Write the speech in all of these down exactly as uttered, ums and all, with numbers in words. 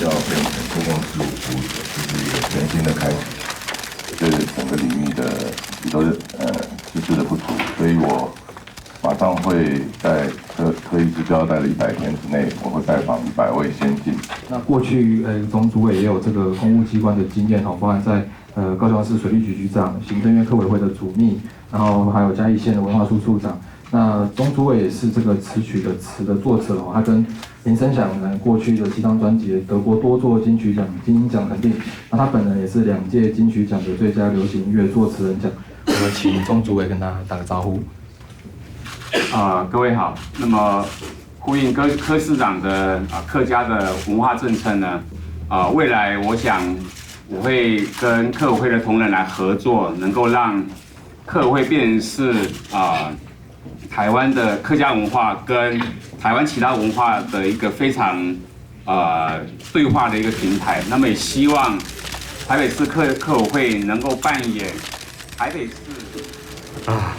要变成公共事务服务者，这是一个全新的开始。这整个领域的许多呃知识的不足，所以我马上会在特特意支标待的一百天之内，我会拜访一百位先进。那过去，呃，总主委也有这个公务机关的经验哦，包含在呃高雄市水利局局长、行政院客委会的主秘，然后还有嘉义县的文化处处长。那总主委也是这个词曲的词的作者哦，他跟林声响呢过去的七张专辑得过多座金曲奖、金鹰奖肯定。那他本人也是两届金曲奖的最佳流行音乐作词人奖。我们请总主委跟大家打个招呼。啊，各位好。那么呼应柯柯市长的啊客家的文化政策呢，啊，未来我想我会跟客委会的同仁来合作，能够让客委会变成是啊台湾的客家文化跟台湾其他文化的一个非常呃对话的一个平台。那么也希望台北市客客委会能够扮演台北市啊，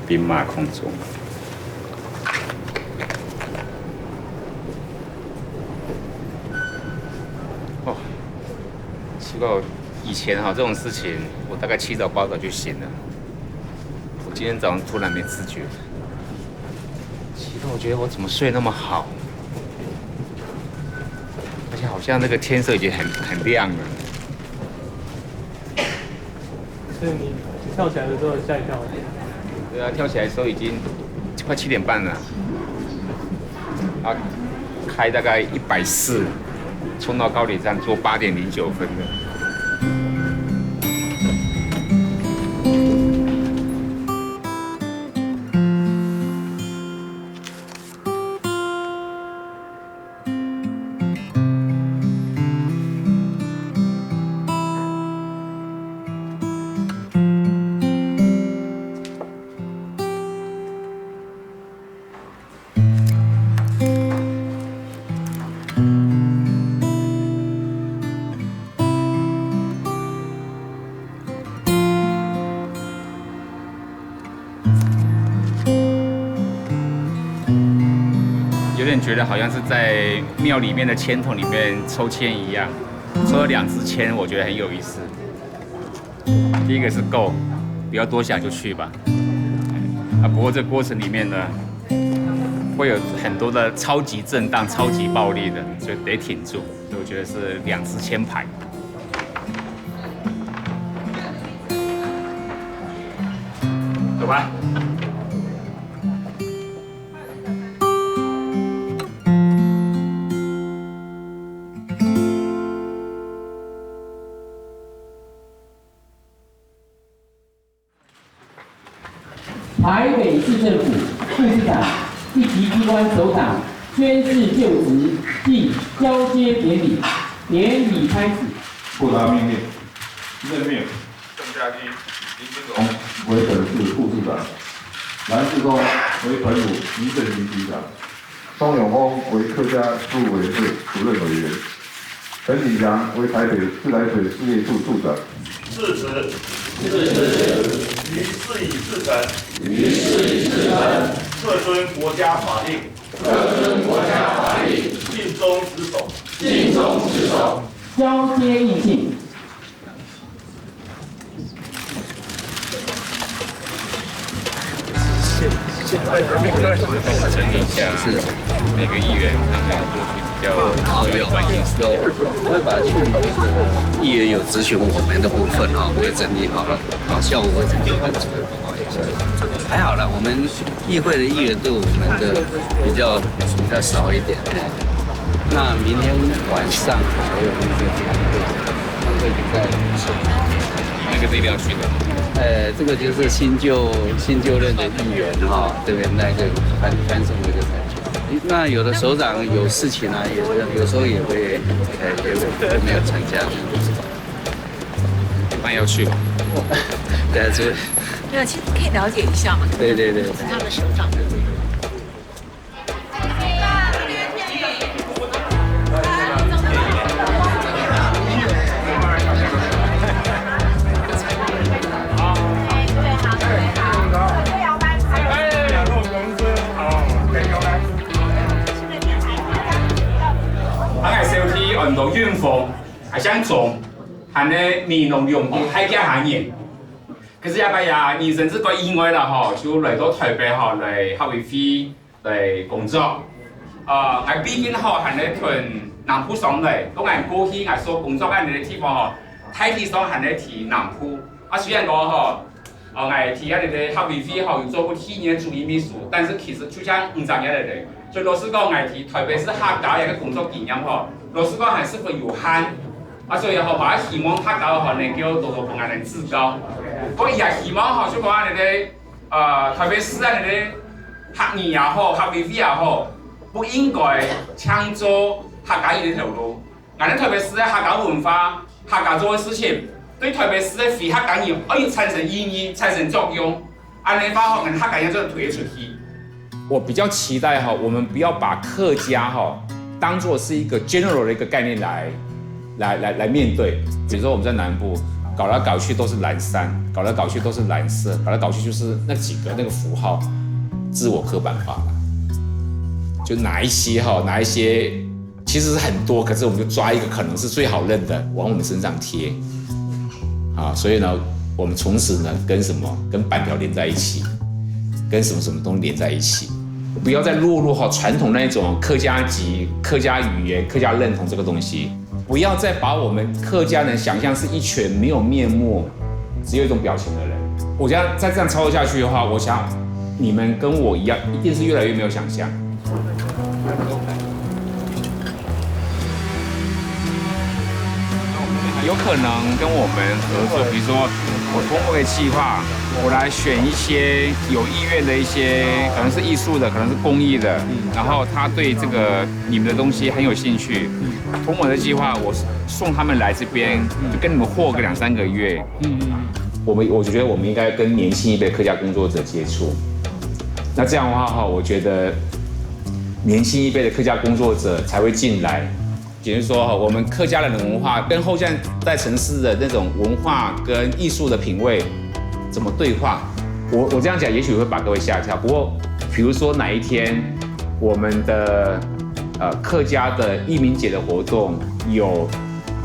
兵马空中。哦，奇怪，以前哈这种事情，我大概七早八早就醒了。我今天早上突然没知觉，奇怪，我觉得我怎么睡那么好？而且好像那个天色已经很很亮了。所以你跳起来的时候吓一跳。对啊，跳起来的时候已经快七点半了。啊，开大概一百四，冲到高铁站坐八点零九分的。有点觉得好像是在庙里面的签筒里面抽签一样，抽了两支签，我觉得很有意思。第一个是 go，不要多想就去吧。啊，不过这过程里面呢，会有很多的超级震荡、超级暴力的，所以得挺住。所以我觉得是两支签牌。走吧。台北市政府副市长一级机关首长宣誓就职暨交接典礼，典礼开始。不达命令，任命。 盛嘉基、林金龙为本市副市长，蓝志忠为本府民政局局长，钟永峰为客家事务委员会主任委员，陈景祥为台北自来水事业处处长。至此，至此，于是以至诚，于是以至诚，恪遵国家法令，恪遵国家法令，尽忠职守，尽忠职守。交接印信。整理一下每个议员他们过去比较好，有有，我会把去年议员有质询我们的部分哈，我也整理好了，好，下午我会整理完出来。还好了，我们议会的议员对我们的比较比较少一点。那明天晚上还有一个，会在那个是一定要去的。呃，这个就是新旧新旧任的议员哈，这边那个潘潘松的一个感觉。那有的首长有事情啊，也有时候也会呃也会没有参加。那要去吧？对，这没有，其实可以了解一下嘛。对对对。他的首长。恁呢美濃龍興大家下人。可是這擺呀，人生之个意外啦吼，就來到台北吼，來客委會來工作。呃，𠊎畢竟吼還在同南部上來，講𠊎過去𠊎所工作恁呢个地方吼，大體上還在提南部。啊，雖然講吼，呃，𠊎提恁呢个客委會吼有做過第二个主任秘書，但是其實就像你知个咧，所以老實講，𠊎提台北市客家一个工作經驗吼，老實講還十分有限。 啊，所以吼，嘛希望大家吼能夠多多分𠊎等指教。𠊎也希望吼，就講恁呢个，呃，特別係恁呢个客語也好，客委會也好，不應該淨做客家語个頭路。𠊎等特別係客家文化、客家做个事情，對特別係非客家人愛產生意義、產生作用。 恁呢話吼，𠊎客家人就推出去。我比較期待哈，我們不要把客家哈當作是一個 general 的一個概念來來來來面對。比如說我們在南部，搞來搞去都是藍衫，搞來搞去都是藍色，搞來搞去就是那幾個那個符號，自我刻板化了。就哪一些哈，哪一些 其實是很多，可是我們就抓一個可能是最好認的，往我們身上貼。啊，所以呢，我們從此呢，跟什麼？跟粄條連在一起，跟什麼什麼東西連在一起。不要再落入哈傳統那一種客家籍、客家語言、客家認同這個東西。不要再把我們客家人想象是一群沒有面目、只有一種表情的人。我覺得再這樣操作下去的話，我想你們跟我一樣，一定是越來越沒有想象。 有可能跟我們合作，比如說我通過一個計劃，我來選一些有意願的一些，可能是藝術的，可能是公益的，然後他對這個你們的東西很有興趣，通過我的計劃，我送他們來這邊，就跟你們混個兩三個月。我們我覺得我們應該跟年輕一輩客家工作者接觸，那這樣的話哈，我覺得年輕一輩的客家工作者才會進來。 比如說哈，我們客家人的文化跟後現代城市的那種文化跟藝術的品味怎麼對話？我我這樣講，也許會把各位嚇一跳。不過，比如說哪一天我們的呃客家的義民節的活動有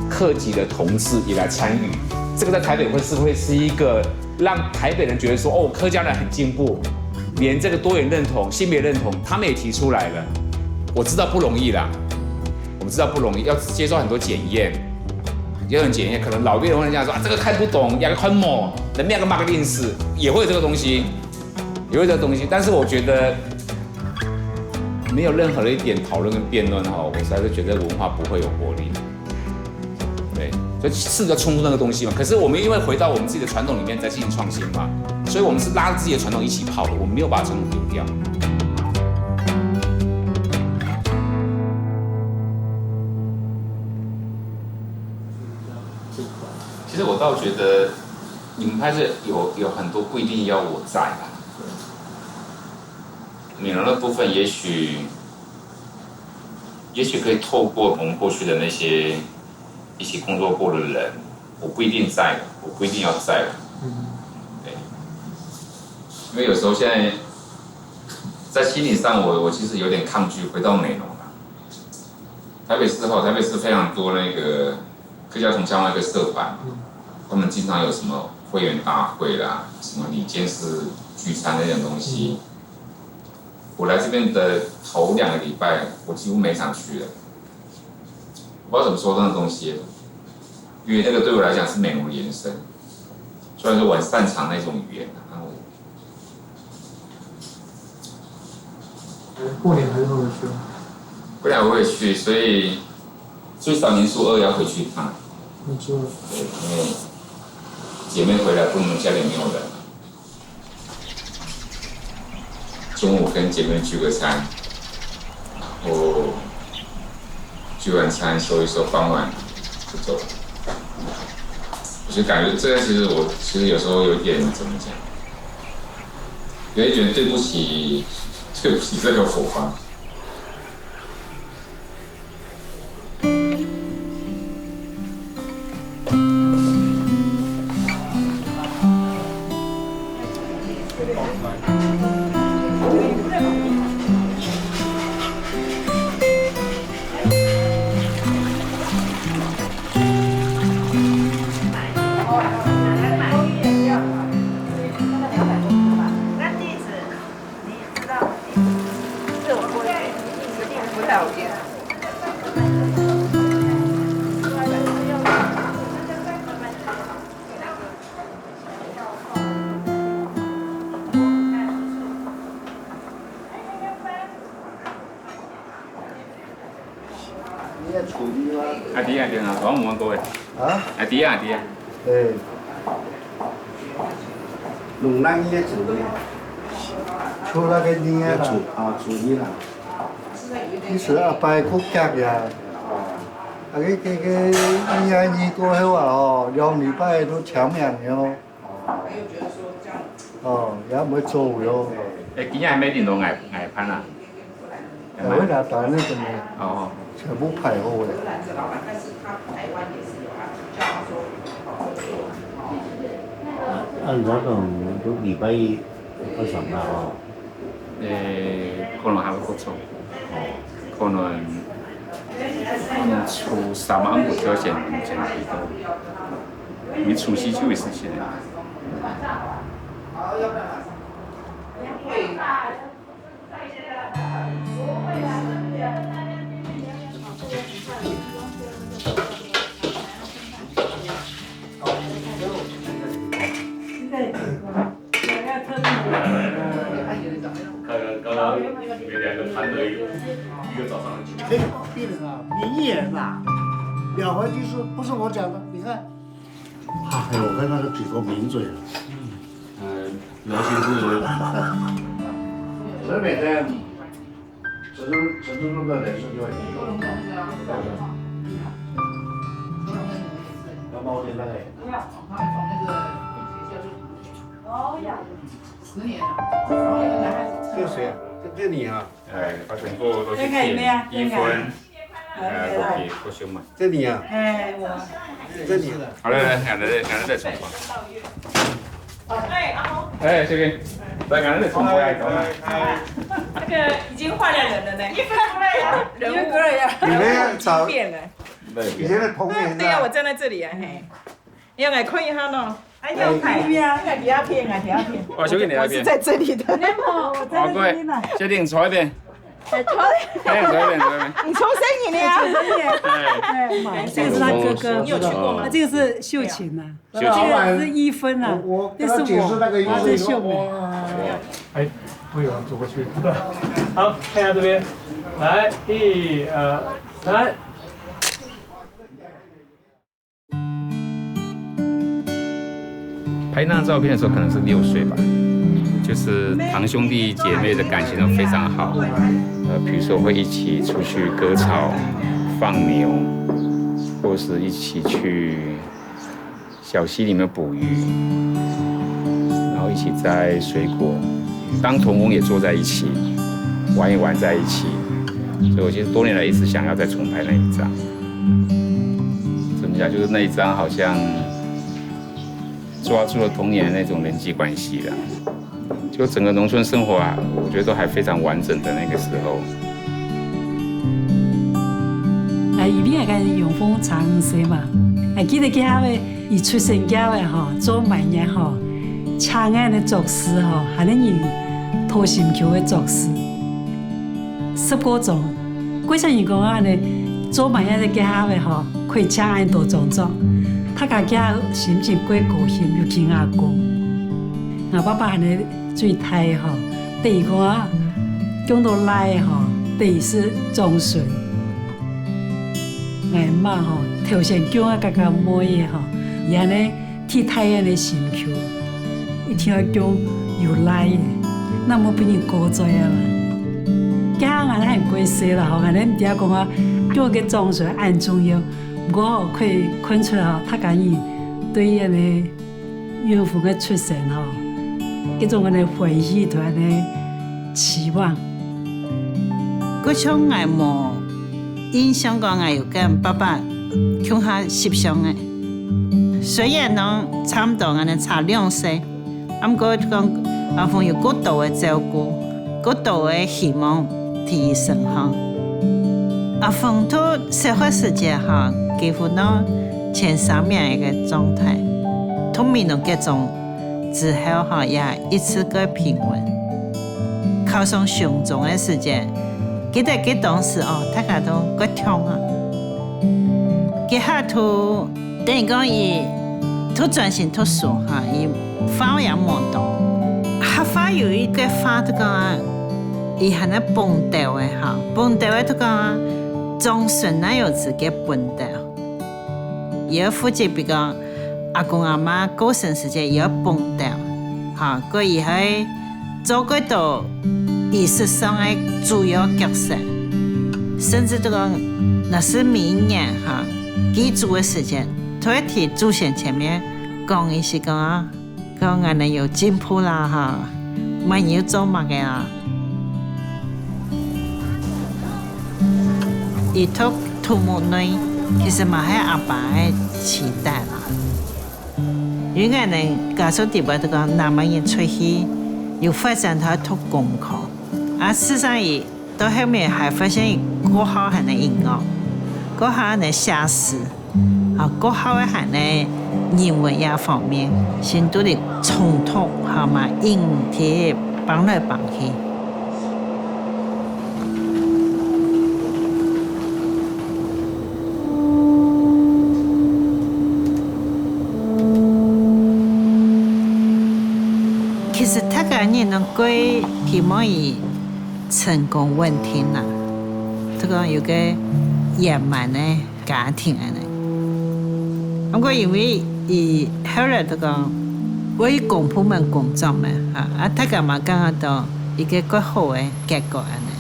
客籍的同志也來參與，這個在台北會是會是一個讓台北人覺得說，哦，客家人很進步，連這個多元認同、性別認同，他們也提出來了。我知道不容易啦， 我們知道不容易，要接受很多檢驗，也很檢驗。可能老一輩人會這樣說啊，這個看不懂，也看不懂，人家幹嘛个認識，也會有這個東西，也會有這個東西。但是我覺得沒有任何的一點討論跟辯論哈，我實在是覺得文化不會有活力。對，所以試著衝突那個東西嘛。可是我們因為回到我們自己的傳統裡面再進行創新嘛，所以我們是拉著自己的傳統一起跑的，我們沒有把傳統丟掉。 其實我倒覺得你們拍攝有有很多不一定要我在啦。美濃的部分，也許也許可以透過我們過去的那些一起工作過的人，我不一定在，我不一定要在了。對，因為有時候現在在心理上我，我其實有點抗拒回到美濃了。台北市哈，台北市非常多那個客家同鄉會的社團，他們經常有什麼會員大會啦，什麼理監事聚餐那種東西。我來這邊的頭兩個禮拜，我幾乎沒常去了。我不知道怎麼說那種東西，因為那個對我來講是美濃的延伸。雖然說我很擅長那種語言，然後 過年還是會回去嗎？過年我會去，所以最少年初二要回去一趟。年初二。對，因為姐妹回來，不能家裡沒有人。中午跟姐妹聚個餐，然後聚完餐收一收，傍晚就走了。我就感覺這個其實我其實有時候有點怎麼講，有一點對不起，對不起這個伙房。啊，對啊，對啊，我無問過誒。啊？啊，對啊，對啊。誒，弄那个主意，出那个人啊啦。主，啊，主意啦。其實阿伯个骨格呀，啊，个，个，个，一二二過後啊，吼，兩禮拜都請命了。 哦，也毋會做了。誒，今日係買恁多艾，艾飯啊？我拿打那个呢，哦，全部排好了。啊，你講都禮拜一會上班哦？誒，可能還會過做，哦，可能，嗯，初三暗晡就先，先去做。 你除夕就有事情啊？刚刚刚刚你们两个谈了一个一个早上很久。可以保定啊，名言啊，了凡居士，不是我讲的，你看。 哎呦，我看那个举头抿嘴了。嗯，尤其是，所以每天陈忠，陈忠忠的人是就会，要冒昧那个。这个谁啊？这，这你啊？哎，他全部都是骗，一分。 哎，OK，我先问。这里啊，哎，我。这里啊。好了，来，俺们再，俺们再重放。哎，这边，来，俺们再重放一下。那个已经换了人了呢，一分不了呀，人物，你们要找人物已经变了。以前的童年啊。对呀，我站在这里啊，嘿。 要来看一下喏。哎，要看。哎呀，你要骗啊，你要骗。哇，小姐，你要骗。我是在这里的。没有，我在这里呢。哦，各位，小姐，你坐一边。哎，坐。哎，坐一边，坐一边。你出声音了呀。哎，哎，这个是他哥哥。你有去过吗？啊，这个是秀琴啊，秀琴。这个是一分啊，我，我这是我，跟他解释那个意思，他是秀美。哇。哎，我有人走过去。好，看一下这边。来，一二三。 拍那照片的时候可能是六岁吧，就是堂兄弟姐妹的感情都非常好。呃，比如说会一起出去割草、放牛，或是一起去小溪里面捕鱼，然后一起摘水果。当童工也坐在一起，玩也玩在一起。所以我其实多年来一直想要再重拍那一张。怎么讲？就是那一张好像 抓住了童年的那种人际关系了。就整个农村生活啊，我觉得都还非常完整的那个时候。啊，因為𠊎个永豐差五歲嘛，還記得該下个佢出生該下个吼，做滿月吼，請恁个作詩吼，還有人討心臼个作詩。 十過張。過少人講恁呢，做滿月个該下个吼，可以請恁多張作，大家該下心情過高興，尤其吾公。吾爸爸恁呢最大个吼，等於講啊，降到倈个吼，等於係長孫。𠊎姆吼，頭先降啊，該个妹个吼，佢恁呢 替大人个心臼，一定愛降有倈个，哪無分人過嘴啊嘛。該下𠊎還過細啦吼，𠊎還毋知講啊，降个長孫恁重要。毋過吼，可以看出來吼，大家人對恁呢永豐个出生吼，該種恁呢歡喜同恁呢期望。 故像𠊎無印象講𠊎有跟爸爸共下翕相个。雖然講差毋多恁呢差兩歲，啊毋過講阿峰有過多个照顧，過多个希望在佢身項。阿峰在小學時節吼，幾乎都前三名个狀態，在美濃國中 之後吼，也一直過平穩。考上雄中个時節，記得該當時哦，大家都過暢啊。該下就等於講佢就專心讀書哈，佢話也無多。客話有一個話就講啊，佢還愛揹斗个哈，揹斗个就講啊，長孫哪有資格分到。佢愛負責，比如講阿公阿媽過身時節，佢愛分到，哈，過佢還做過多儀式上个主要角色，甚至都講，若係每一年哈，祭祖个時間，都會在祖先前面講一息講啊， 講恁呢有進步啦哈，毋然又做麼个啊？佢讀土木類，其實嘛係阿爸个期待啦。因為恁呢家族裡背都講，男仔人出去，有發展到讀工科，啊，事實上佢到後面還發現佢過好還能音樂，過好還能寫詩。 啊，過後个還呢，人文這方面，先獨立衝突，好嘛，硬貼，挷來挷去。其實客家人呢，過希望佢成功穩定啊，這個有個圓滿个 家庭恁呢。毋過因為佢後來都講，為公部門工作嘛，啊，啊，大家嘛感覺到一個較好个結果恁呢。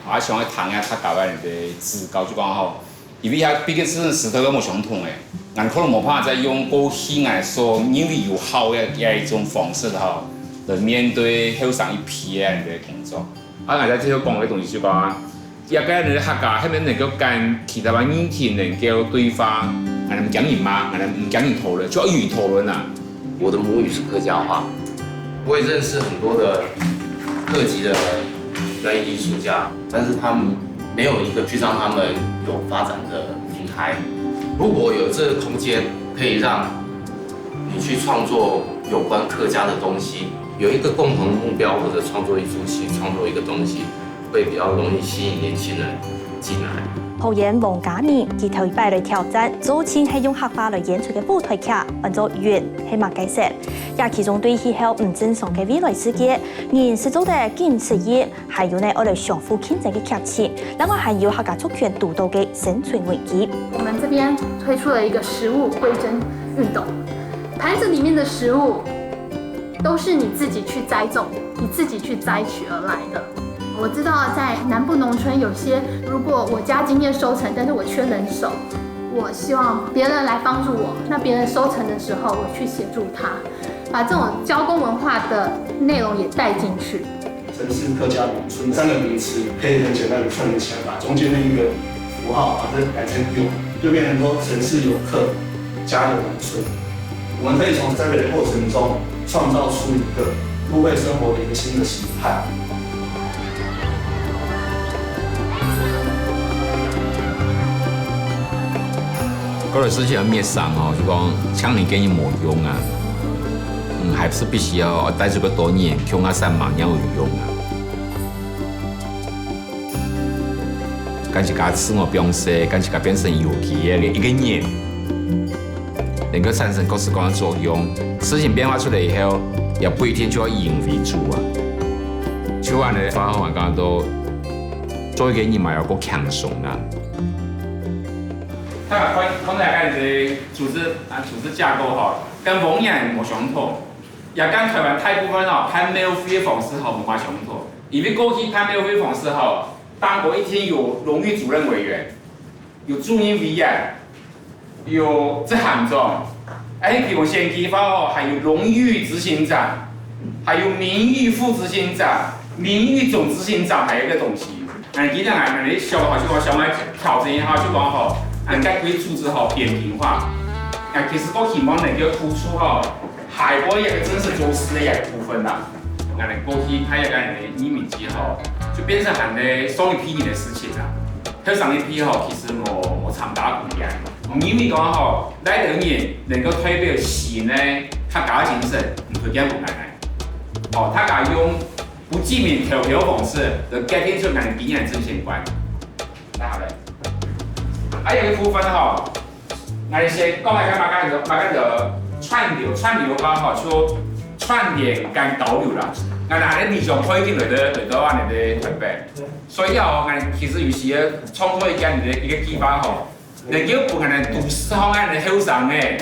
啊，想愛聽一下客家話个指教，就講吼， 因為佢畢竟係時代个無相同誒，𠊎可能無辦法再用過去𠊎所認為有效个這一種方式吼，來面對後生一批个恁个工作。啊，𠊎在最後講个東西就講啊，這個恁个客家係毋係能夠跟其他个語群能夠對話，𠊎等毋驚人罵，𠊎等毋驚人討論，就愛有人討論啊。 我的母語是客家話，我也認識很多的客籍的表演藝術家，但是他們沒有一個去讓他們有發展的平台。如果有這個空間，可以讓你去創作有關客家的東西，有一個共同的目標，或者創作一齣戲，創作一個東西，會比較容易吸引年輕人進來。導演黃家明，佢頭一擺來挑戰，做盡係用客話來演出个舞台劇，安到《月》，係麼个事？也其中對氣候毋正常个未來世界，人係做得緊適應，還有呢愛來相互競爭个劇情，另外還有客家族群堵到个生存危機。我們這邊推出了一個食物歸真運動，盤子裡面的食物都是你自己去栽種、你自己去摘取而來的。我知道在南部農村有些，如果我家今天收成，但是我缺人手，我希望別人來幫助我，那別人收成的時候，我去協助他，把這種交工文化的內容也帶進去。城市客家農村三個名詞可以很簡單的串聯起來，把中間那一個符號把它改成有，就變成說城市有客，家有農村。我們可以從栽培的過程中創造出一個都會生活的一個新的形態。過來事情很滅生哦，就講請人建議無用啊，嗯，還是必須要帶出个多年，共下三萬年有用啊。 跟自家自我放生，跟自家變成有機个一個人，能夠產生各式各樣个作用。事情變化出來以後，也不一定就要以人為主啊。就恁呢，發展完講到做一個人嘛，要過輕鬆啦。大家看，看到這個組織啊，組織架構吼，跟往年無相同，也跟台灣大部分吼辦廟會个方式吼無麼相同。因為過去辦廟會方式吼， 當過一定有榮譽主任委員，有主任委員，有執行長，還有比如選舉法吼，還有榮譽執行長，還有名譽副執行長、名譽總執行長，還有一個東西。哎，今天來，來小好就講，想來調整一下，就講吼，哎，該歸組織吼扁平化。哎，其實都希望能夠突出吼，海外一個真實做事个一個部分啦。那你過去他也跟你的移民機吼，就變成很多上一批人的事情啦。 後生一批吼，其實無無參加過呀。因為講吼，哪兜人能夠代表新个客家精神，毋推薦分𠊎。吼，大家用不記名投票方式來決定出𠊎个今年政見觀。那好了，還有一部分吼， 𠊎先講一下麼个叫，麼个叫串流，串流个話吼，就串聯跟交流啦。𠊎拿个理想背景來到，來到恁樣个台北，所以吼，𠊎其實有時創作一个一个計劃吼，能夠分𠊎等都市項个後生仔，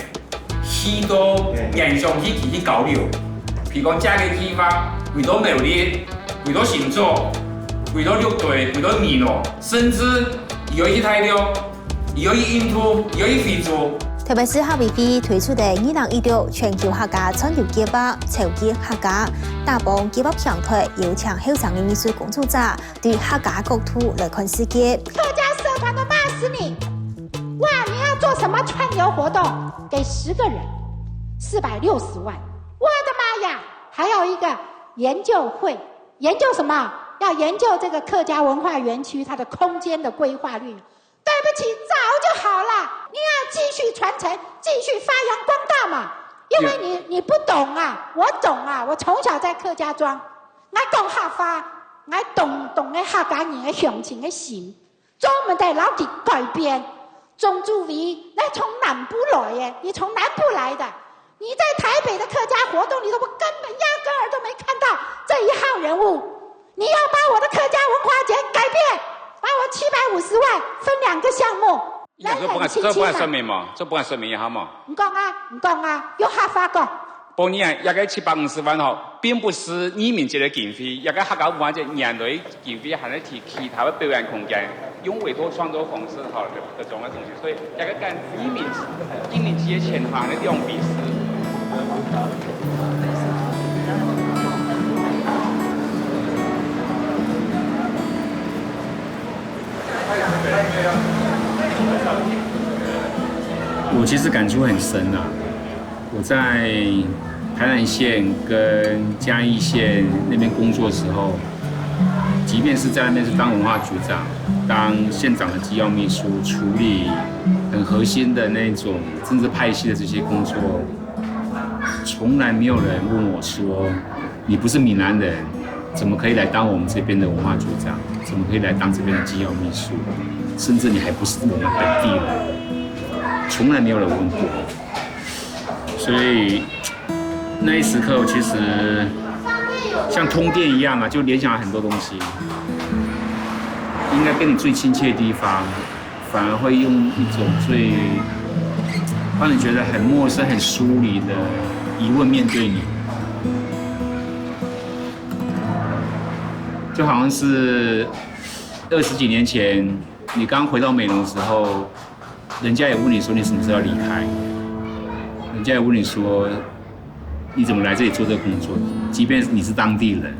去到原鄉地區去交流，譬如講這个計畫，為到苗栗，為到新竹，為到六堆，為到美濃，甚至有一去大陸， 有去印度，有去非洲。特別係客委會推出个二零一六全球客家串流計畫，籌集客家，打幫計畫平台，邀請後生个藝術工作者對客家角度來看世界。客家社團都罵死你！哇，你要做什麼串流活動？給十個人，四百六十萬！我的媽呀！還有一個研究會，研究什麼？要研究這個客家文化園區它的空間的規劃率。 對不起，早就好了。你要繼續傳承，繼續發揚光大嘛。因為你，你不懂啊，我懂啊，我從小在客家莊，𠊎講客話，𠊎懂，懂个客家人个鄉親个心，專門在摎佢改變。鍾祖偉，你從南部來个，你從南部來的， 你在台北的客家活動裡頭，我根本壓根兒都沒看到這一號人物。你要把我的客家文化節改變，把我七百五十萬分兩個項目，來冷清清嘛。這不敢，這不敢說明嘛，這不敢說明一下嘛。你講啊，你講啊，用客話講。不然啊，這個七百五十萬吼，並不是義民節个經費，這個客家文化節原來 經費還係提其他个表演空間，用委託創作方式吼，這，這種个東西。所以這個跟義民，義民節个錢還係兩回事。我其實感觸很深啊。 我在台南縣跟嘉義縣那邊工作的時候，即便是在那邊是當文化局長、當縣長的機要秘書，處理很核心的那種政治派系的這些工作，從來沒有人問我說：「你不是閩南人，怎麼可以來當我們這邊的文化局長？怎麼可以來當這邊的機要秘書？甚至你還不是我們本地人。」從來沒有人問過。 所以那一時刻，其實像通電一樣啊，就聯想了很多東西。應該跟你最親切的地方，反而會用一種最讓你覺得很陌生、很疏離的疑問面對你。就好像是二十幾年前，你剛回到美濃的時候， 人家也問你說你什麼時候要離開，人家也問你說你怎麼來這裡做這個工作，即便你是當地人。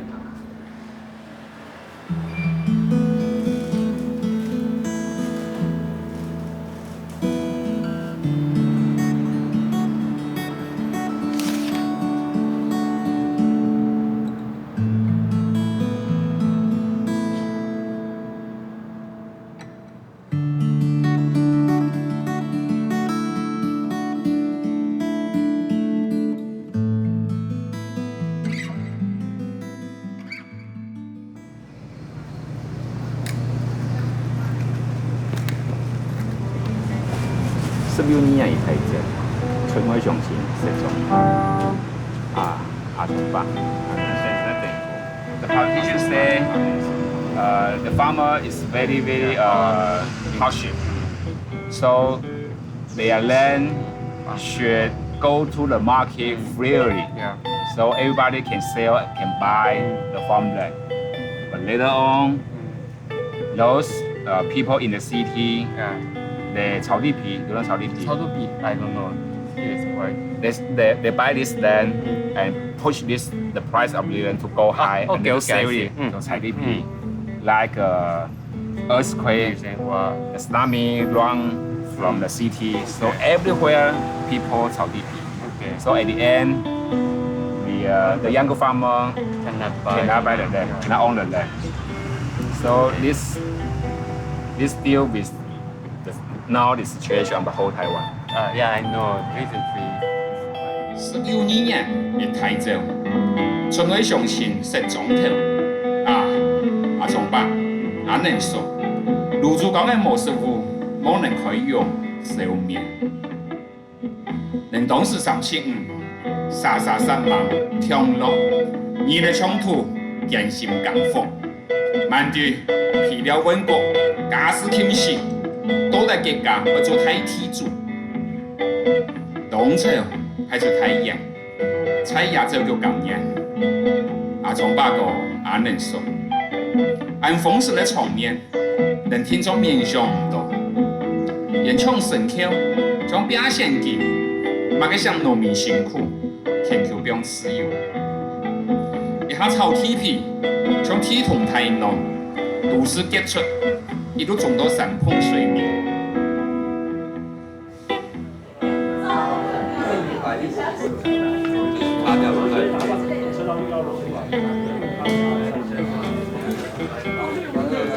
十六年也大隻，出外相親，食粽。啊，阿松伯。 The politicians say uh, the farmer is very, very uh, hardship. So their land should go to the market freely. Yeah. So everybody can sell, can buy the farmland. But later on, those uh, people in the city, yeah, they 炒地皮, you know 炒地皮? 炒地皮, I don't know. Yes, why? They, they, they buy this land and push this the price of the land to go high and okay, then okay, sell it. Mm. So 炒地皮, like uh, earthquake, the tsunami run from the city. So everywhere people 炒地皮. Okay. So at the end, the uh, the younger farmer cannot buy, cannot buy the land, cannot own the land. So this this deal with the, now the situation on the whole Taiwan. Uh, yeah, I know. Recently, 十六年也大隻，出外相親食粽頭。啊，阿松伯，阿能叔，泸州講个無食物，無人開容，愁眠。恁當時三七五，沙沙煞猛，暢落，日日長途，艱辛艱苦，滿地肥料換谷，家私傾瀉，到底自家愛做大地主。當朝還係大贏，在這朝局今年，阿忠伯哥恁樣說，恁豐盛个場面， 連聽眾面想毋到。演唱神曲，像變現金，麼个像農民辛苦，田坵放自由。一下炒地皮，像地動大浪，都市結出，一路衝到山崩水滅。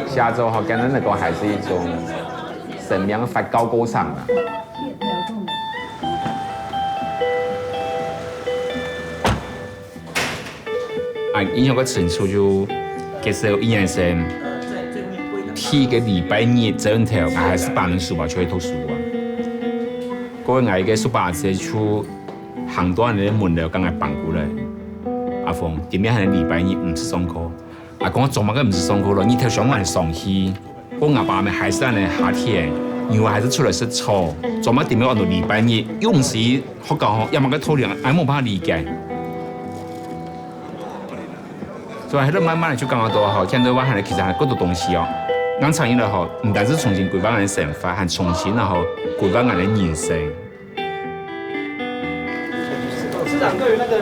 寫作吼，簡單來講，還是一種生命發酵過程啊。啊，印象較深處就，其實有一年生，第一個禮拜日朝頭，𠊎還係挷等書包就去圖書館。 過後𠊎一個叔伯阿姊就行到𠊎个門樓，摎𠊎挷過來。「阿峰，今日還係禮拜日，毋使上課。」阿公，做麼个毋使上課咯？日頭傷還傷去。過後吾爸阿姆還係恁樣下田，牛仔還係出來食草。做麼个今日安到禮拜日，又毋使去學校吼，也麼个道理，𠊎無辦法理解。 所以，該慢慢个就感覺到吼，現在還係其實還有過多東西哦。𠊎參與了吼，毋單止重新規劃𠊎个生活，還重新然後規劃𠊎个人生。市長對於那個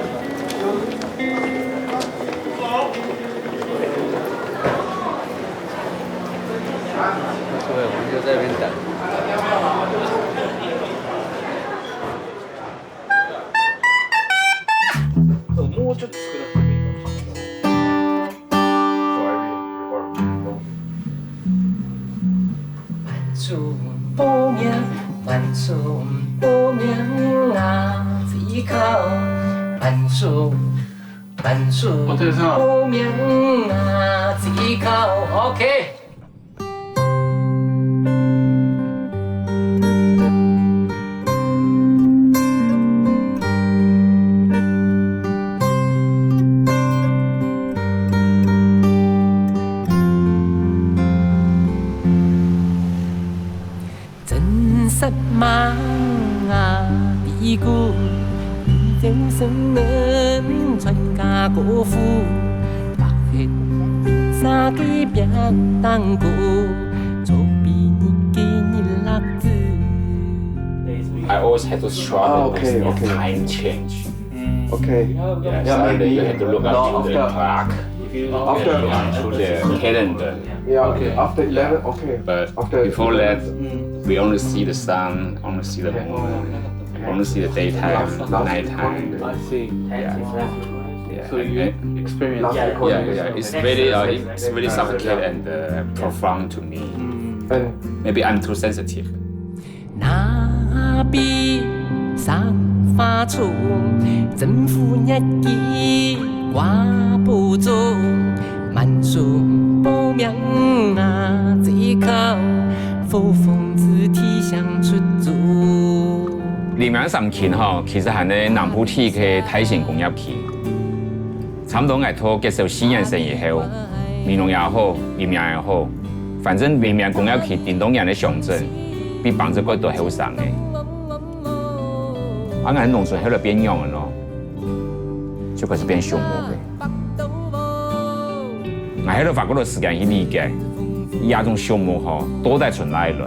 OK。 I always had to struggle with the time change. Okay. Yeah, suddenly you have to look up to the clock, After, to the calendar. Yeah, okay. After eleven, okay. But After before that, Mm. we only see the sun, only see the moon, only see the daytime, nighttime. I see. Yeah. Yeah, So and you then- experience yeah, yeah, yeah. It's very, uh, it's very suffocating and uh, profound to me. And Maybe I'm too sensitive. 那比山花重，征服日记挂不住，满树报名啊，只靠呼风之体想出租。林洋三轻吼，其實還係南部地區大型工業區。差不多𠊎讀國小四年生以後，美濃也好，林洋也好，反正林洋工業區頂多人个鄉鎮，比挷出蓋多後生个。啊，𠊎農村後來變仰仔咯，就開始變畜牧个。 𠊎係花過多時間去理解，這種畜牧吼，到底從哪裡來？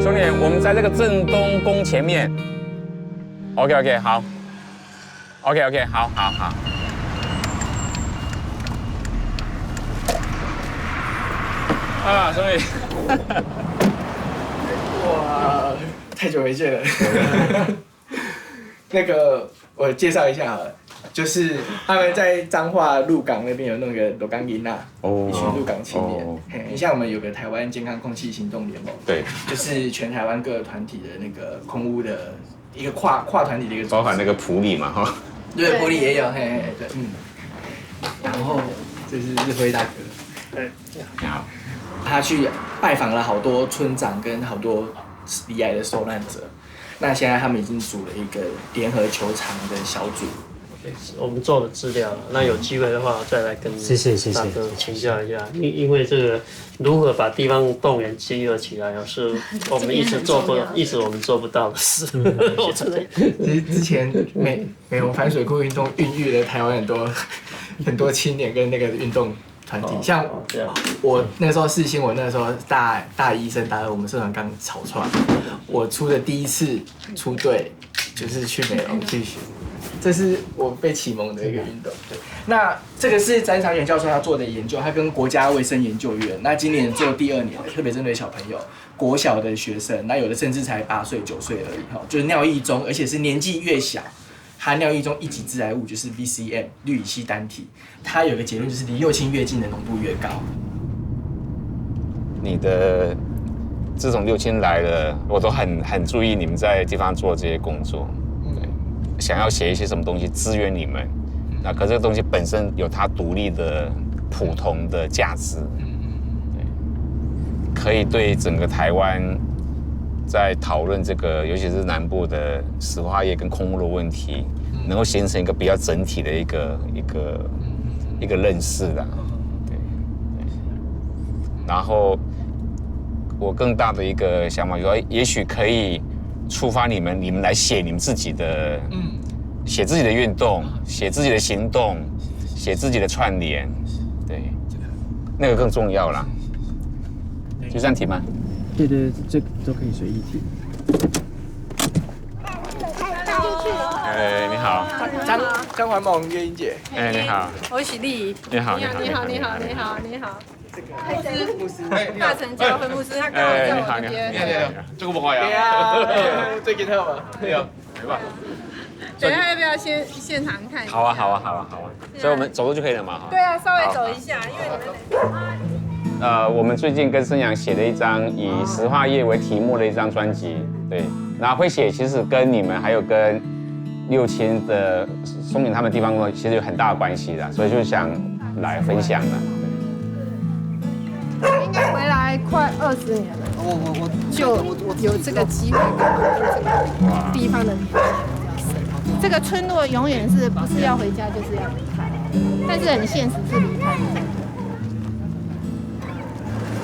兄弟，我們在這個鎮東宮前面。OK OK，好。OK OK，好好好。啊，兄弟。哇，太久没见了。那个，我介绍一下好了，就是他们在彰化鹿港那边有弄个鹿港囡仔，哦一群鹿港青年。哦嘿，你像我们有个台湾健康空气行动联盟，对，就是全台湾各个团体的那个空污的一个跨跨团体的一个组织。包含那个埔里嘛哈。对，埔里也有，嘿嘿对，嗯。然后这是日辉大哥，好。他去拜访了好多村长跟好多离癌的受难者。那现在他们已经组了一个联合求偿的小组。我们做的资料，那有机会的话再来跟谢谢谢谢大哥请教一下，因因为这个如何把地方动员集合起来啊，是我们一直做不，一直我们做不到的事。我真的其实之前美美浓反水库运动孕育了台湾很多很多青年跟那个运动团体，像这样，我那时候世新，我那时候大大一升大二，我们社团刚草创，我出的第一次出队就是去美浓去学，这是我被启蒙的一个运动。对，那这个是詹长远教授他做的研究，他跟国家卫生研究院，那今年做第二年，特别针对小朋友，国小的学生，那有的甚至才八岁九岁而已哈，就是尿液中，而且是年纪越小，他尿液中一级致癌物就是 V C M 氯乙烯单体，它有个结论就是离六轻越近的浓度越高。你的自从六轻来了，我都很很注意你们在地方做这些工作，对，想要写一些什么东西支援你们。那可是这个东西本身有它独立的普通的价值，对，可以对整个台湾在讨论这个，尤其是南部的石化业跟空污的问题，能够形成一个比较整体的一个一个一个认识的，对。然后我更大的一个想法，说，也许可以触发你们，你们来写你们自己的，嗯，写自己的运动，写自己的行动，写自己的串联，对，那个更重要啦。就这样提吗？对对对，这都可以随意提。哎，你好，张张环萌月英姐，哎，你好，我是丽。你好，你好，你好，你好，你好，你好。大成教会牧师他刚好在我这边。这个不好呀。对啊，最近好吗？对啊，没办法。等一下要不要现现场看一下？好啊，好啊，好啊，好啊。所以我们走路就可以了嘛，哈。对啊，稍微走一下，因为你们呃，我们最近跟生阳写了一张以石化业为题目的一张专辑，对，那会写其实跟你们还有跟六轻的松林他们地方工作其实有很大的关系的，所以就想来分享了。应该回来快二十年了，我我我就有这个机会跟这个地方的年轻人比较深。这个村落永远是不是要回家就是要离开，但是很现实是离开不了。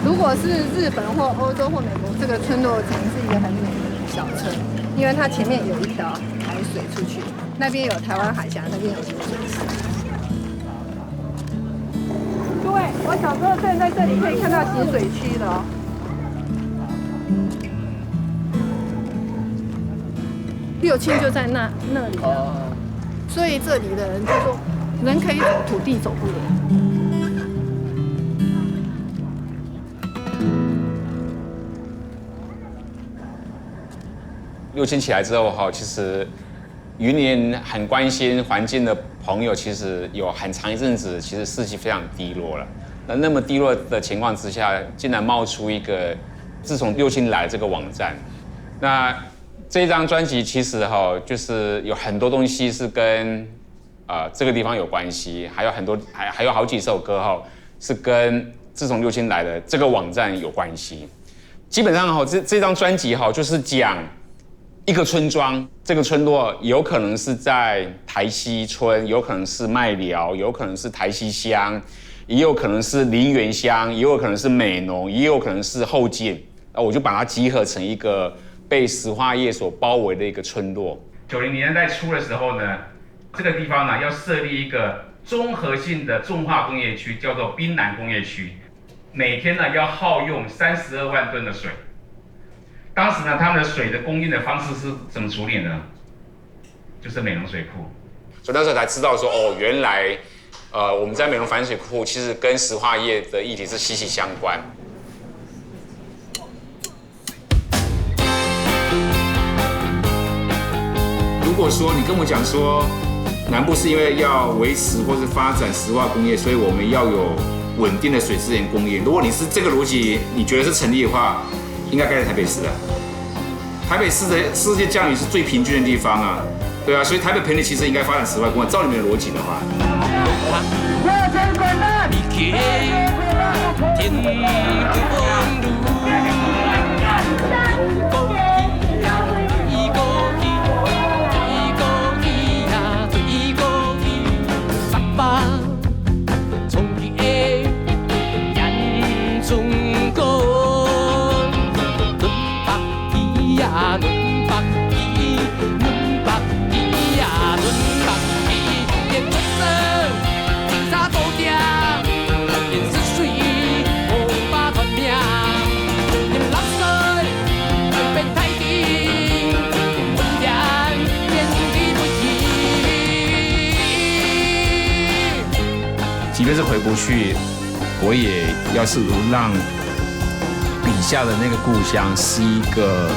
如果是日本或欧洲或美国，这个村落可能是一个很美的小村，因为它前面有一条海水出去，那边有台湾海峡，那边有浊水溪。各位，我小时候站在这里可以看到浊水溪了哦。六轻就在那那里啊，所以这里的人就说，人可以走，土地走不了。六轻起来之后哈，其实云林很关心环境的朋友，其实有很长一阵子，其实士气非常低落了。那那么低落的情况之下，竟然冒出一个自从六轻来这个网站，那这张专辑其实哈，就是有很多东西是跟呃这个地方有关系，还有很多还还有好几首歌哈，是跟自从六轻来的这个网站有关系。基本上哈，这这张专辑哈，就是讲一个村庄，这个村落有可能是在台西村，有可能是麦寮，有可能是台西乡，也有可能是林园乡，也有可能是美浓，也有可能是后进。那我就把它集合成一个被石化业所包围的一个村落。九零年代初的时候呢，这个地方呢要设立一个综合性的重化工业区，叫做滨南工业区。每天呢要耗用三十二万吨的水。当时呢，他们的水的供应的方式是怎么处理呢？就是美浓水库。所以那时候才知道说，哦，原来，呃，我们在美浓反水库其实跟石化业的议题是息息相关。如果说你跟我讲说，南部是因为要维持或是发展石化工业，所以我们要有稳定的水资源供应。如果你是这个逻辑，你觉得是成立的话，应该盖在台北市啊。台北市的世界降雨是最平均的地方啊，对啊，所以台北盆地其实应该发展石化工业。照你们的逻辑的话，天公路，有高起，有高起，有高起呀，有高起，爸爸，冲起个眼中光，轮北起呀，轮北起。 即便是回不去，我也要试图让笔下的那个故乡是一个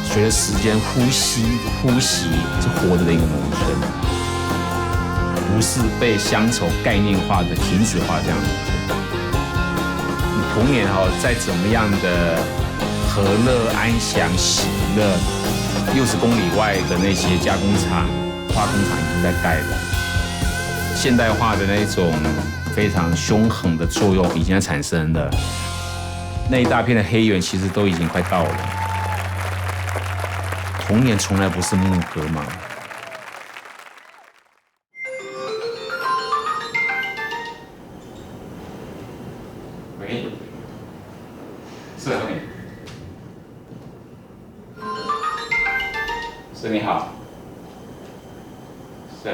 随着时间呼吸、呼吸、是活着的一个农村，不是被乡愁概念化的停止化这样子。你童年哈，再怎么样的和乐、安详、喜乐，六十公里外的那些加工厂、化工厂已经在盖了。现代化的那种非常凶狠的作用已经在产生了。那一大片的黑原其实都已经快到了。童年从来不是牧歌嘛。喂，是啊，你。是，你好。是。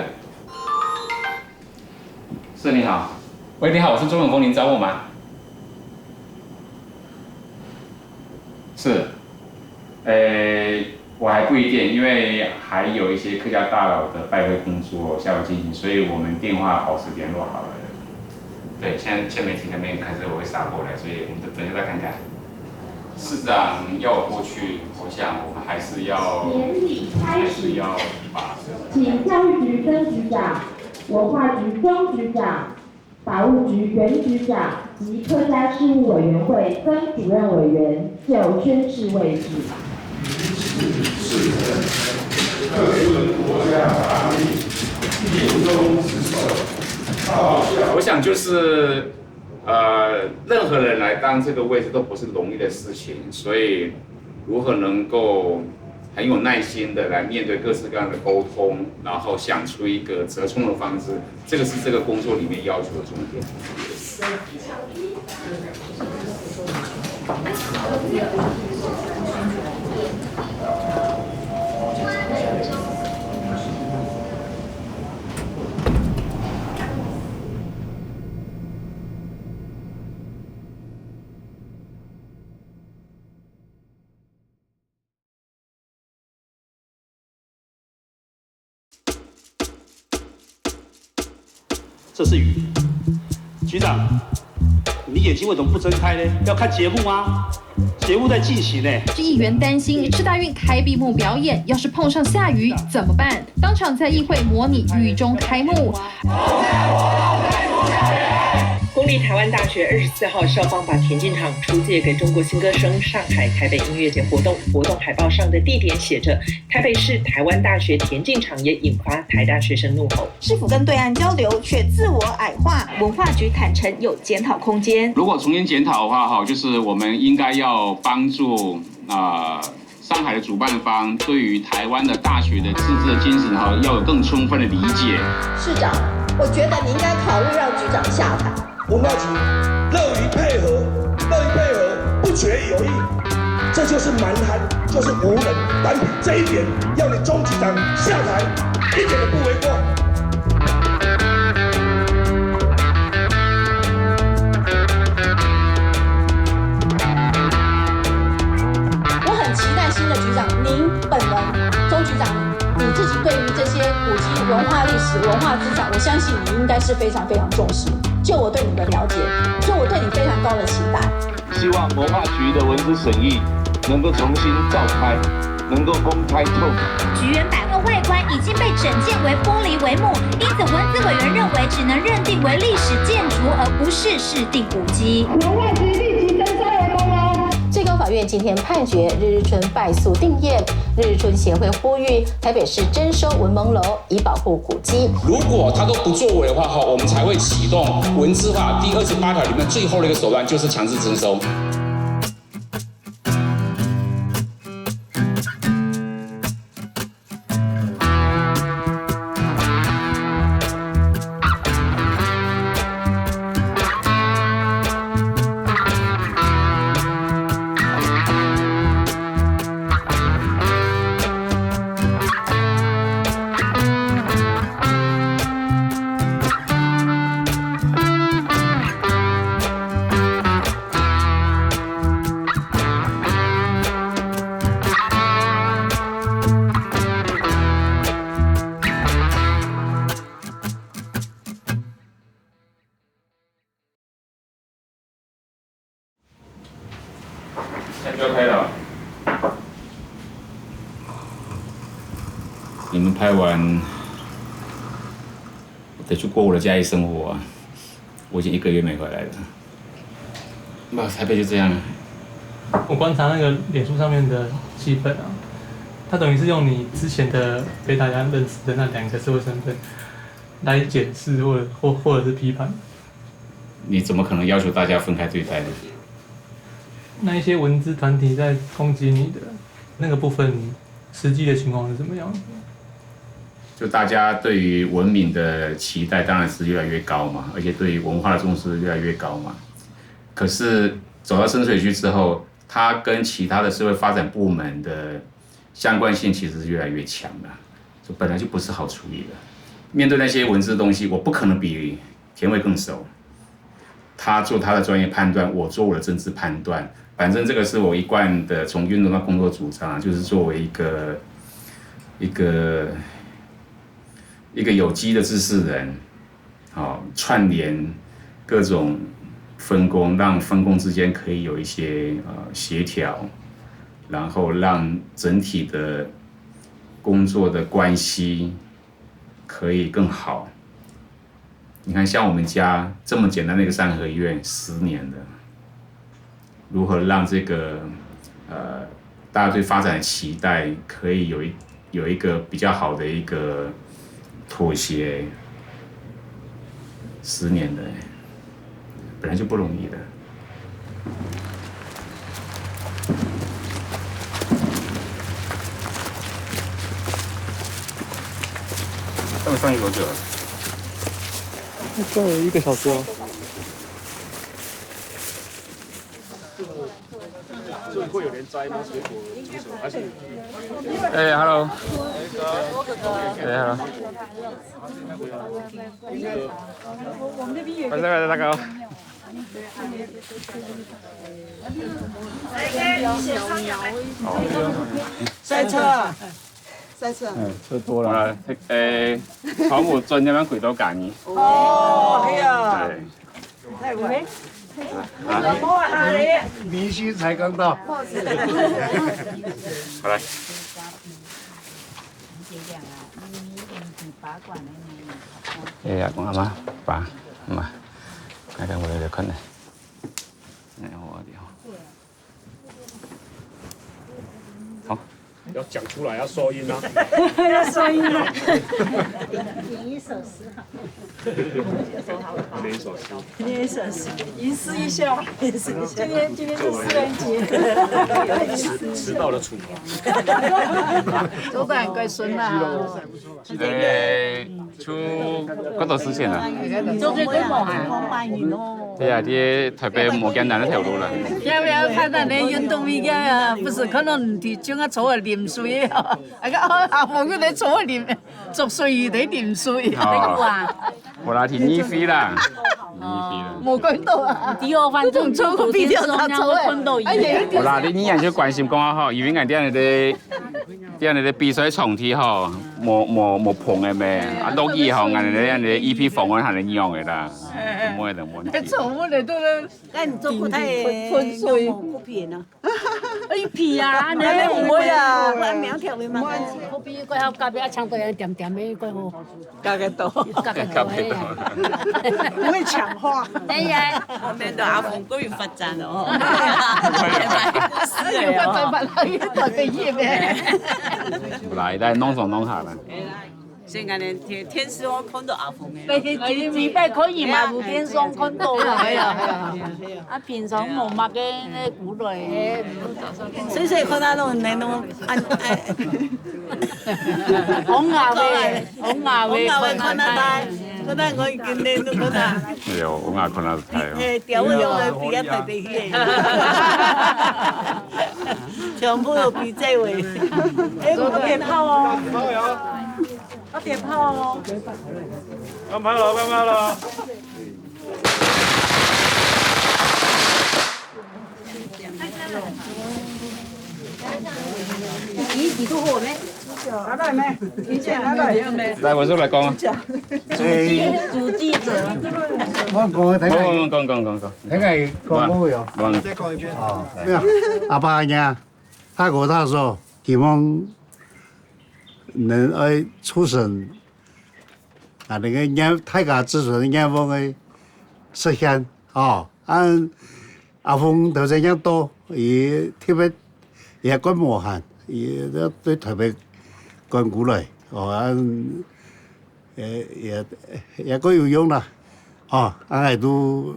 是，你好。喂，你好，我是钟永峰，您找我吗？是。呃，我还不一定，因为还有一些客家大老的拜会工作下午进行，所以我们电话保持联络好了。对，现在，现在媒体那边开始我会杀过来，所以我们等一下再看看。市长要我过去，我想我们还是要，年底开始，还是要把这个，请教育局曾局长、文化局钟局长、法务局袁局长及客家事务委员会曾主任委员就宣誓就职。我想就是 呃，任何人来当这个位置都不是容易的事情，所以如何能够很有耐心的来面对各式各样的沟通，然后想出一个折冲的方式，这个是这个工作里面要求的重点。 这是雨。局长，你眼睛为什么不睁开呢？要看节目啊，节目在进行呢。议员担心市大运开闭幕表演，要是碰上下雨怎么办？当场在议会模拟雨中开幕。公立台湾大学二十四号校方把田径场出借给中国新歌声上海台北音乐节活动，活动海报上的地点写着台北市台湾大学田径场，也引发台大学生怒吼。市府跟对岸交流却自我矮化，文化局坦承有检讨空间。如果重新检讨的话，哈，就是我们应该要帮助，呃，上海的主办方对于台湾的大学的自治的精神，哈，要有更充分的理解。市长，我觉得你应该考虑让局长下台。 文化局乐于配合，乐于配合，不绝于偶，这就是蛮横，就是无能。单凭这一点，要你钟局长下台，一点都不为过。我很期待新的局长，您本人，钟局长，你自己对于这些古迹、文化历史、文化资产，我相信你应该是非常非常重视。就我对你的了解，所以我对你非常高的期待。希望文化局的文资审议能够重新召开，能够公开透明。局原版的外观已经被整建为玻璃帷幕，因此文资委员认为只能认定为历史建筑，而不是市定古迹。文化局立即征收员工哦。最高法院今天判决日日春败诉定谳，日春协会呼吁台北市征收文盲楼，以保护古迹。如果他都不作为的话，哈，我们才会启动文资法第二十八条里面最后的一个手段，就是强制征收。现在就要开了。你们拍完，我得去过我的嘉义生活啊。我已经一个月没回来了。那台北就这样了。我观察那个脸书上面的气氛啊，他等于是用你之前的被大家认识的那两个社会身份来检视或者或或者是批判。你怎么可能要求大家分开对待呢？那一些文资团体在攻击你的那个部分，实际的情况是怎么样？就大家对于文明的期待当然是越来越高嘛，而且对于文化的重视越来越高嘛。可是走到深水区之后，它跟其他的社会发展部门的相关性其实是越来越强的，就本来就不是好处理的。面对那些文字的东西，我不可能比田味更熟。他做他的专业判断，我做我的政治判断。反正这个是我一贯的从运动到工作主张啊，就是作为一个一个一个有机的知识人，好、串联各种分工，让分工之间可以有一些呃协调，然后让整体的工作的关系可以更好。你看，像我们家这么简单的一个三合院，十年了，如何让这个呃大家对发展的期待可以有一有一个比较好的一个妥协？十年了，本来就不容易的。他们上映多久了？大概一个小时哦。这里会有人摘吗？水果、水果还是？哎，hello。哎，hello。快点，快点，大哥。塞车，塞车。嗯，吃多了。好了，哎，好，我专家们鬼都赶你。哦，哎呀，对。太晚。明星才刚到。好来。哎呀，阿妈，爸，妈，来看我来看呢。哎，我的。好。要讲出来，要收音啊。要收音了。点一首诗好。哪一首诗？念一首诗，吟诗一下。吟诗一下。今天今天是诗人节。迟迟到的楚。周董乖孙啦。哎，出几多时间啊？做最多冇啊，冇买你咯。对呀，这台北无简单个条路啦。要不要看到你运动一下啊？不是，看到你就啊坐在啉水啊，那个啊，我跟你坐在啉，做水的啉水。哦，哇，我来听你飞啦，你飞啦。我看到啊，第二番正做个比较他坐哎，哎也有点。我啦，你你也就关心讲吼，因为俺这样的，这样的比赛场地吼，无无无碰个咩，啊，落雨吼，俺这样的一批访问还能用个啦，没得问题。宠物的都是那你做过太喷水。不便呢？一皮啊，恁樣毋會啊。我苗條个嘛。好比該好隔壁啊，搶到人點點个，該好。隔个到。隔个到，隔个到。嘿啊。不會搶話。哎呀。後面的阿峰過於發展了哦。有个白白，有个白白，有个白白。來，來，弄手弄好了。 所以恁樣天，天時我看到阿峰个。禮拜可以嘛，有天時看到啦。哎呀，哎呀，哎呀。啊，平常無麼个那古來。所以，所以看到那種，那種，啊，哎。紅牙喂，紅牙喂，紅牙喂，看到他，看到我已經那種，看到。哎呦，紅牙看到太哦。哎，掉了，比較特別些。全部都比這位。哎，我別跑哦。 要点炮哦。慢慢来，慢慢来。你几度火没？拿来没？你先拿来。来，我就来讲啊。主记者。我讲个，等下，我讲讲讲讲。等下讲好未哦？我再讲一遍。哦，没有，阿爸阿娘，大哥大嫂，希望 能愛促成啊，那个願，大家子孫个願望个實現哦。啊，阿峰頭先講到，佢特別也幹無閒，佢對台北趕過來哦，啊，也也也夠有用啦，哦，啊，𠊎都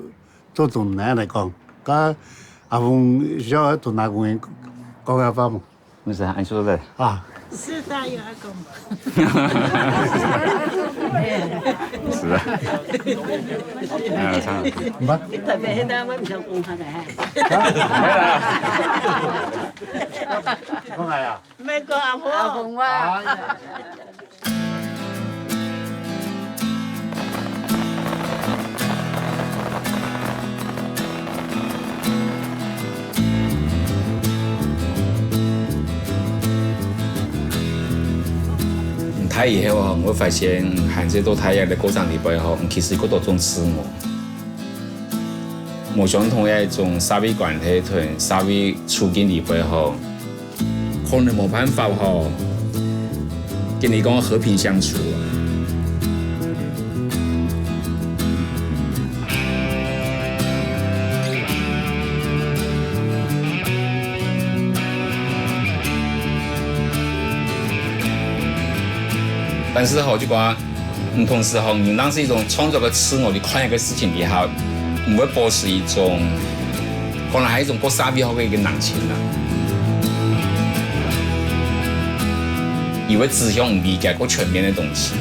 做總來講，該阿峰需要同哪個人講下話無？ 毋係啊，恁樣說的。啊。是的，有阿公。是啊。哎呀，唱。你特別現在我毋想講他的哈。講啥呀？沒講阿婆。阿公啊。哎呀。 大以後吼，𠊎發現，還係到大个過程裡背吼，其實有當多種自我。無相同个一種社會關係同社會處境裡背吼， 可能無辦法吼，跟你講和平相處啊。但是吼，就講 毋同時候，你當時一種創作个自我，你看一個事情底下，毋會保持一種，可能還有一種過社會學个一個冷靜啦。佢會指向你理解過全面个東西。